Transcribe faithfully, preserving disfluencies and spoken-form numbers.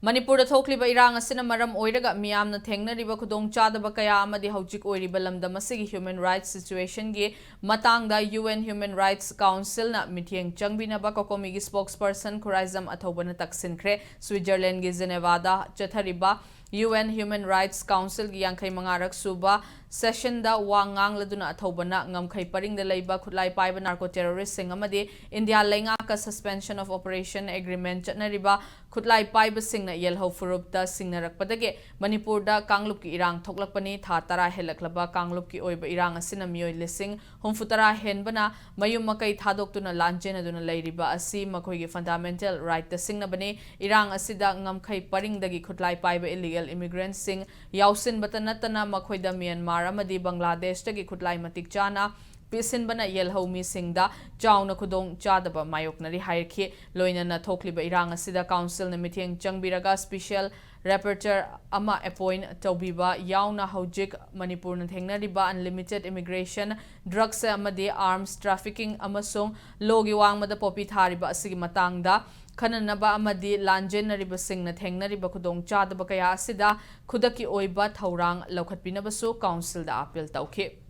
ꯃꯅꯤꯄꯨꯔꯗ ꯊꯣꯛꯂꯤꯕ ꯏꯔꯥꯡ ꯑꯁꯤꯅ ꯃꯔꯝ ꯑꯣꯏꯔꯒ ꯃꯤꯌꯥꯝꯅ ꯊꯦꯡꯅꯔꯤꯕ ꯈꯨꯗꯣꯡꯆꯥꯗꯕ ꯀꯌꯥ ꯑꯃꯗꯤ ꯍꯧꯖꯤꯛ ꯑꯣꯏꯔꯤꯕ ꯂꯝꯗꯝ ꯑꯁꯤꯒꯤ human rights situationꯒꯤ ꯃꯇꯥꯡꯗ UN Human Rights Councilꯅ ꯃꯤꯠꯌꯦꯡ ꯆꯪꯕꯤꯅꯕ COCOMIꯒꯤ spokesperson ꯈꯨꯔꯥꯏꯖꯝ ꯑꯊꯧꯕꯅ ꯇꯛꯁꯤꯟꯈ꯭ꯔꯦ꯫ Switzerlandꯒꯤ Genevaꯗ ꯆꯠꯊꯔꯤꯕ UN Human Rights Councilꯒꯤ ꯌꯥꯡꯈꯩ ꯃꯉꯥꯔꯛ ꯁꯨꯕ sessionꯗ ꯋꯥ ꯉꯥꯡꯂꯗꯨꯅ ꯑꯊꯧꯕꯅ ꯉꯝꯈꯩ ꯄꯔꯤꯡꯗ ꯂꯩꯕ ꯈꯨꯠꯂꯥꯏ ꯄꯥꯏꯕ narco terroristꯁꯤꯡ ꯑꯃꯗꯤ India ꯂꯩꯉꯥꯛꯀ suspension of operation agreement ꯆꯠꯅꯔꯤꯕ ꯈꯨꯠꯂꯥꯏ ꯄꯥꯏꯕꯁꯤꯡꯅ ꯌꯦꯜꯍꯧ ꯐꯨꯔꯨꯞꯇ ꯁꯤꯡꯅꯔꯛꯄꯗꯒꯤ ꯃꯅꯤꯄꯨꯔꯗ ꯀꯥꯡꯂꯨꯞꯀꯤ ꯏꯔꯥꯡ ꯊꯣꯛꯂꯛꯄꯅꯤ꯫ ꯊꯥ ꯇꯔꯥ ꯍꯦꯜꯂꯛꯂꯕ ꯀꯥꯡꯂꯨꯞꯀꯤ ꯑꯣꯏꯕ ꯏꯔꯥꯡ ꯑꯁꯤꯅ ꯃꯤꯑꯣꯏ ꯂꯤꯁꯤꯡ ꯍꯨꯝꯐꯨꯇꯔꯥ ꯍꯦꯟꯕꯅ ꯃꯌꯨꯝ ꯃꯀꯩ ꯊꯥꯗꯣꯛꯇꯨꯅ ꯂꯥꯟꯖꯦꯟꯅꯗꯨꯅ ꯂꯩꯔꯤꯕ ꯑꯁꯤ ꯃꯈꯣꯏꯒꯤ fundamental rightꯇ ꯁꯤꯡꯅꯕꯅꯤ꯫ ꯏꯔꯥꯡ ꯑꯁꯤꯗ ꯉꯝꯈꯩ ꯄꯔꯤꯡꯗꯒꯤ ꯈꯨꯠꯂꯥꯏ ꯄꯥꯏꯕ illegal immigrantꯁꯤꯡ ꯌꯥꯎꯁꯤꯟꯕꯇ ꯅꯠꯇꯅ ꯃꯈꯣꯏꯗ ꯃ꯭ꯌꯥꯟꯃꯥꯔ ꯑꯃꯗꯤ ꯕꯪꯒ꯭ꯂꯥꯗꯦꯁꯇꯒꯤ ꯈꯨꯠꯂꯥꯏ ꯃꯇꯤꯛ ꯆꯥꯅ ꯄꯤꯁꯤꯟꯕꯅ ꯌꯦꯜꯍꯧ ꯃꯤꯁꯤꯡꯗ ꯆꯥꯎꯅ ꯈꯨꯗꯣꯡ ꯆꯥꯗꯕ ꯃꯥꯌꯣꯛꯅꯔꯤ ꯍꯥꯏꯔꯛꯈꯤ꯫ ꯂꯣꯏꯅꯅ ꯊꯣꯛꯂꯤꯕ ꯏꯔꯥꯡ ꯑꯁꯤꯗ councilꯅ ꯃꯤꯠꯌꯦꯡ ꯆꯪꯕꯤꯔꯒ special rapporteur ꯑꯃ appoint ꯇꯧꯕꯤꯕ ꯌꯥꯎꯅ ꯍꯧꯖꯤꯛ ꯃꯅꯤꯄꯨꯔꯅ ꯊꯦꯡꯅꯔꯤꯕ unlimited immigration, drugs ꯑꯃꯗꯤ arms trafficking ꯑꯃꯁꯨꯡ lawꯒꯤ ꯋꯥꯡꯃꯗ ꯄꯣꯄꯤ ꯊꯥꯔꯤꯕ ꯑꯁꯤꯒꯤ ꯃꯇꯥꯡꯗ ꯈꯟꯅꯅꯕ ꯑꯃꯗꯤ ꯂꯥꯟꯖꯦꯟꯅꯔꯤꯕꯁꯤꯡꯅ ꯊꯦꯡꯅꯔꯤꯕ ꯈꯨꯗꯣꯡꯆꯥꯗꯕ ꯀꯌꯥ ꯑꯁꯤꯗ ꯈꯨꯗꯛꯀꯤ ꯑꯣꯏꯕ ꯊꯧꯔꯥꯡ ꯂꯧꯈꯠꯄꯤꯅꯕꯁꯨ councilꯗ appeal ꯇꯧꯈꯤ꯫